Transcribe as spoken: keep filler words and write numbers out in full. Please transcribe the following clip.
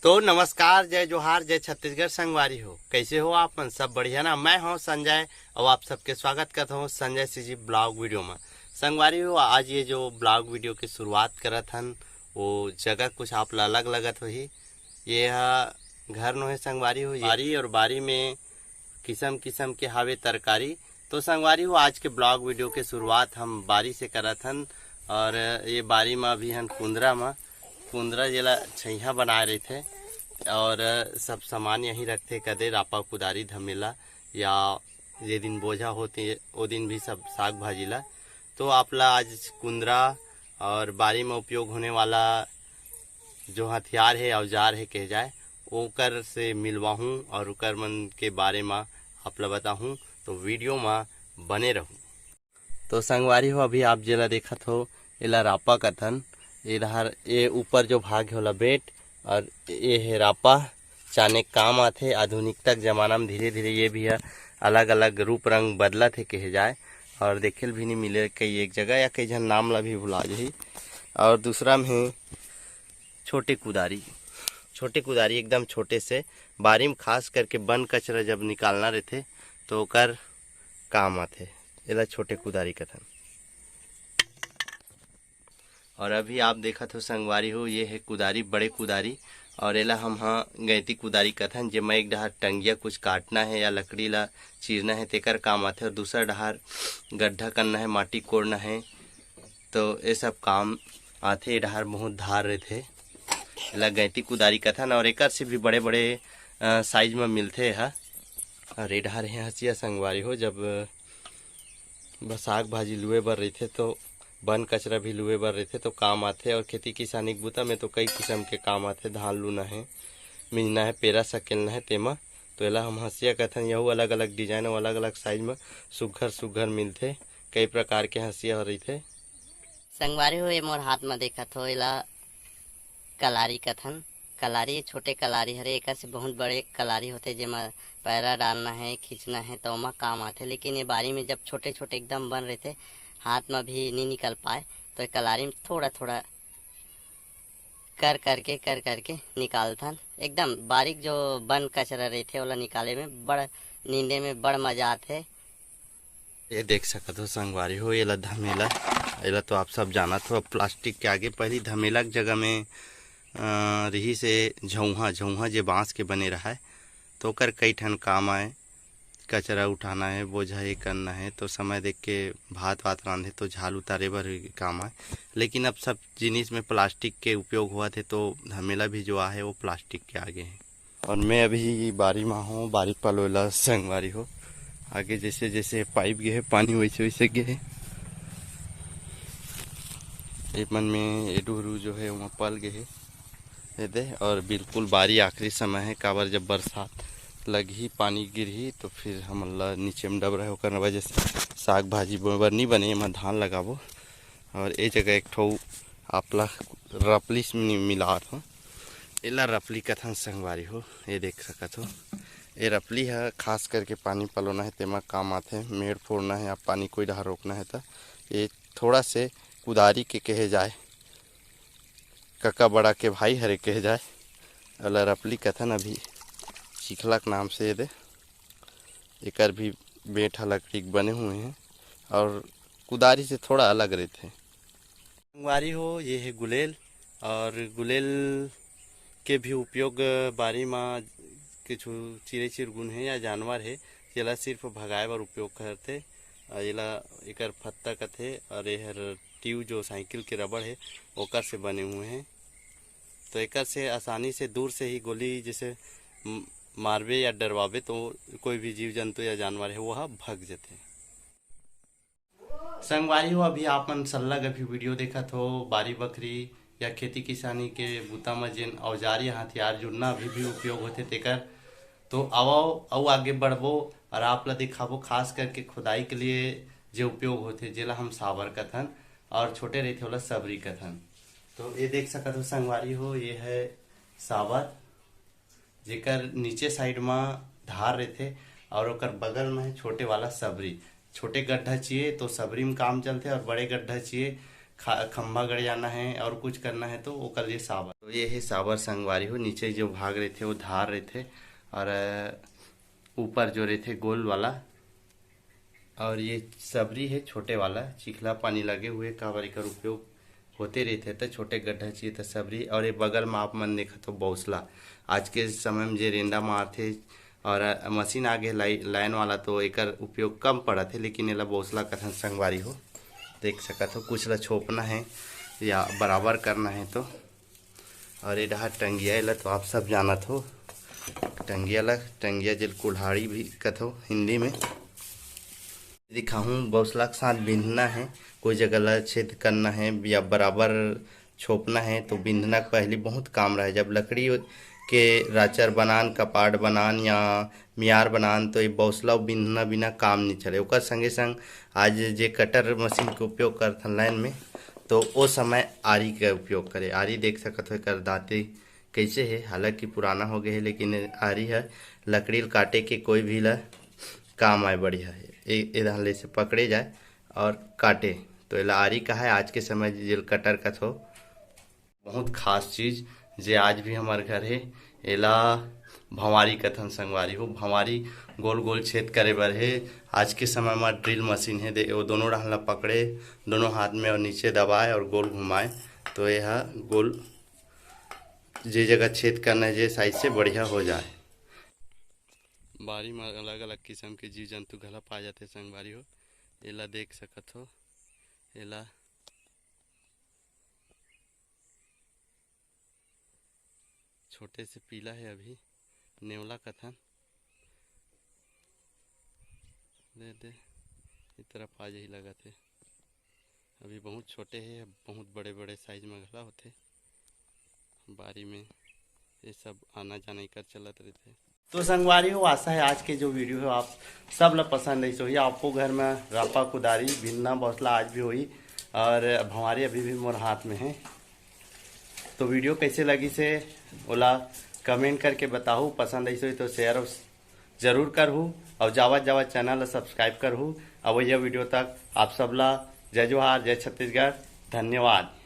तो नमस्कार, जय जोहार, जय छत्तीसगढ़ संगवारी हो। कैसे हो आप मन? सब बढ़िया ना? मैं हूं संजय और आप सबके स्वागत करता हूं संजय सीजी ब्लॉग वीडियो में। संगवारी हो, आज ये जो ब्लॉग वीडियो की शुरुआत करत हन, वो जगह कुछ आप ला अलग लगत होही। ये ह घर नोहे संगवारी हो, बारी और बारी में किसम किसम के हावे तरकारी। तो संगवारी हो, आज के ब्लॉग वीडियो के शुरुआत हम बारी से करत हन और ये बारी में अभी हन कुंदरा में, कुंदरा जेला छइहा बनाए रहिथे और सब सामान यहीं रखथे, कदे रापा, कुदारी, धमेला या जे दिन बोझा होथे ओ दिन भी सब साग भाजी ला। तो आप ला आज कुंदरा और बारी में उपयोग होने वाला जो हथियार है, औजार है कहे जाए, ओकर से मिलवाहूँ और ओकर मन के बारे में आप ला बताहूँ। तो वीडियो में बने रहू। तो संगवारी हो, अभी आप जेला देखत हो, एला रापा कथन। ए डहर, ए ऊपर जो भाग है ओला बेंट और ए है रापा, चाने काम आथे। आधुनिकता के जमाना में धीरे धीरे ये भी ह अलग अलग रूप रंग बदलत हे कहे जाए और देखे ल भी नहीं मिले कई एक जगह या कई झन नाम ला भी भुला जाही। और दूसरा में हे छोटे कुदारी। छोटे कुदारी एकदम छोटे से बारी में खास करके बन कचरा जब निकालना रहथे तो ओकर काम आथे। एला छोटे कुदारी कथन। और अभी आप देखत हो संगवारी हो, ये है कुदारी, बड़े कुदारी। और एला हम ह गैंती कुदारी कथन, जेमा एक डहार टंगिया कुछ काटना है या लकड़ी ला चीरना है तेकर काम आथे, और दूसरा डहार गड्ढा करना है, माटी कोड़ना है, तो ये सब काम आथे। ए डहार बहुत धार रहथे, एला गैंती कुदारी कथन। और एकर से भी बड़े बड़े अ, साइज में मिलथे एहा। और ए डहार हे हंसिया संगवारी हो, जब बस साग भाजी लुए बर रहिथे तो बन कचरा भी लुए बर रहिथे तो काम आथे। और खेती किसानी के बूता में तो कई किसम के काम आथे, धान लूना है, मिंजना है, पेरा सकेलना है, तेमा तो एला हम हंसिया कथन। यहू अलग अलग डिजाइन और अलग अलग साइज में सुग्घर सुग्घर मिलथे। कई प्रकार के हंसिया ह रहिथे। संगवारी हो, ये मोर हाथ में देखत हो, एला कलारी कथन। कलारी छोटे कलारी हरे, एकर से बहुत बड़े कलारी होथे, जेमा पैरा डालना है, खींचना है, तो ओमा काम आथे। लेकिन ये बारी में जब छोटे छोटे एकदम बन रहिथे, हाथ में भी नहीं निकल पाए, तो ये कलारी में थोड़ा थोड़ा कर करके, कर करके निकालथन। एकदम बारीक जो बन कचरा रहिथे, ओला निकाले में बड़, नींदे में बड़ मजा आथे। ये देख सकत हो संगवारी हो, एला धमेला, एला तो आप सब जानत हो। अब प्लास्टिक के आगे, पहली धमेला के जगह में अ, रिहिस हे झउहा, झउहा जे बांस के बने रहय, तो ओकर कई ठन काम आय। कचरा उठाना है, बोझा ये करना है, तो समय देख के भात वात रांधे तो झाल उतारे बर भी काम आय। लेकिन अब सब जिनिस में प्लास्टिक के उपयोग होवत हे, तो धमेला भी जो आहे, वो प्लास्टिक के आगे हे। और मैं अभी बारी मा हूँ, बारी पलोय ला संगवारी हो। आगे जैसे जैसे पाइप गे हे, पानी वैसे वैसे गे हे। ए मन में ए डुहरू जो हे, ओमा पल गे हे। ये दे, और बिल्कुल बारी आखिरी समय हे, काबर जब बरसात लगही, पानी गिरही, तो फिर हमन ला नीचे में डबरा हे, ओकर वजह से साग भाजी बोए बर नी बने, एमा धान लगाबो। और ए जगह एक ठो आपला रपली से मि-, मिलात हो, एला रपली कथन संगवारी हो। ये देख सकत हो, ये रपली ह खास करके पानी पलोना हे, तेमा काम आथे। मेड़ फोड़ना हे या पानी कोई डहार रोकना हे, त ये थोड़ा से कुदारी के कहे जाए, कका बड़ा के भाई हरे कहे जाए, ओला रपली कथन। अभी चिखला के नाम से ये दे, एकर भी बेंट ह लकड़ी के बने हुए हैं और कुदारी से थोड़ा अलग रहते हैं। संगवारी हो, ये है गुलेल, और गुलेल के भी उपयोग बारी मा कुछु चिरे चिरगुन है या जानवर है, जेला सिर्फ भगाए बर उपयोग करथे। अ, एला, एकर फत्ता कथे, और एहर ट्यूब जो साइकिल के रबड़ है, ओकर से बने हुए हैं। तो एकर से आसानी से दूर से ही गोली जैसे म-, मारबे या डरवाबे, तो कोई भी जीव जंतु या जानवर है, वो ह भग जथे। संगवारी हो, अभी आप मन सल्लग अभी वीडियो देखत हो, बारी बखरी या खेती किसानी के बूता म जेन औजार या हथियार जुड़ना अभी भी उपयोग होथे तेकर। तो आवव, अउ आगे बढ़बो और आप ला दिखाबो, खास करके खुदाई के लिए जे उपयोग होथे, जेला हम साबर कथन, और छोटे रहिथे ओला सबरी कथन। तो ये देख सकत हो संगवारी हो, ये है साबर, जेकर नीचे साइड म धार रहिथे और ओकर बगल म है छोटे वाला सबरी। छोटे गड्ढा चाहिए तो सबरी में काम चलथे और बड़े गड्ढा चाहिए खा-, खंभा गड़ियाना है और कुछ करना है तो ओकर लिए साबर। तो ये है साबर संगवारी हो, नीचे जो भाग रहिथे वो धार रहिथे और, अ, ऊपर जो रहिथे गोल वाला, और ये सबरी है छोटे वाला, चिखला पानी लगे हुए काबर एकर उपयोग होते रहिथे, त छोटे गड्ढा चाहिए त सबरी। और ये बगल में आप मन देखत हो बौसला, आज के समय में जे रेंदा मारथे और मशीन आगे लाई-, लाइन वाला, तो एकर उपयोग कम पड़त हे, लेकिन एला बौसला कथन संगवारी हो। देख सकत हो, कुछ ला छोपना है या बराबर करना है तो। और ये डहा टंगिया, एला तो आप सब जानत हो, टंगिया ला, टंगिया जेल कुल्हाड़ी भी कथो हिंदी में। दिखाहूँ, बौसला के साथ बिंधना है, कोई जगह ला छेद करना है या बराबर छोपना है, तो बिंधना के पहली बहुत काम रहे। जब लकड़ी के राचर बनान, कपाट बनान या मियार बनान, तो ये बौसला अउ बिंधना बिना काम नहीं चले। ओकर संगे संग आज जे कटर मशीन के उपयोग करथन लाइन में, तो ओ समय आरी के उपयोग करे। आरी देख सकत हो, एकर दांती कैसे है, हालांकि पुराना हो गए है, लेकिन आरी है लकड़ी ल काटे के कोई भी ला काम आए, बढ़िया है। ए, ए धान ले से पकड़े जाए और काटे, तो एला आरी कहा है, आज के समय जेल कटर कथो। बहुत खास चीज जे आज भी हमार घर है, एला भंवारी कथन संगवारी हो। भंवारी गोल गोल छेद करे बर है। आज के समय में ड्रिल मशीन है, दे, वो दोनों डहान ला पकड़े दोनों हाथ में और नीचे दबाए और गोल घुमाए, तो यह गोल जे जगह छेद करना है, जे साइज से बढ़िया हो जाए। बारी में अलग-अलग किसम के जीव जंतु घला पा जाथे संगवारी हो। एला देख सकत हो, एला छोटे से पीला है अभी, नेवला कथन। दे, दे, ए तरफ आ जाही लगत हे। अभी बहुत छोटे हे, बहुत बड़े-बड़े साइज में घला होथे। बारी में ये सब आना जाना एकर चलत रहिथे। तो संगवारी हो, आशा है आज के जो वीडियो है आप सब ला पसंद आई होही। आपको घर में रापा कुदारी बिंधना बौसला आज भी होही और भंवारी अभी भी मोर हाथ में है। तो वीडियो कैसे लगिस हे ओला कमेंट करके बताहू, पसंद आई होही तो शेयर जरूर करहू और जावत जावत चैनल ला सब्सक्राइब करहू। अब यह वीडियो तक आप सब ला जय जोहार, जय छत्तीसगढ़, धन्यवाद।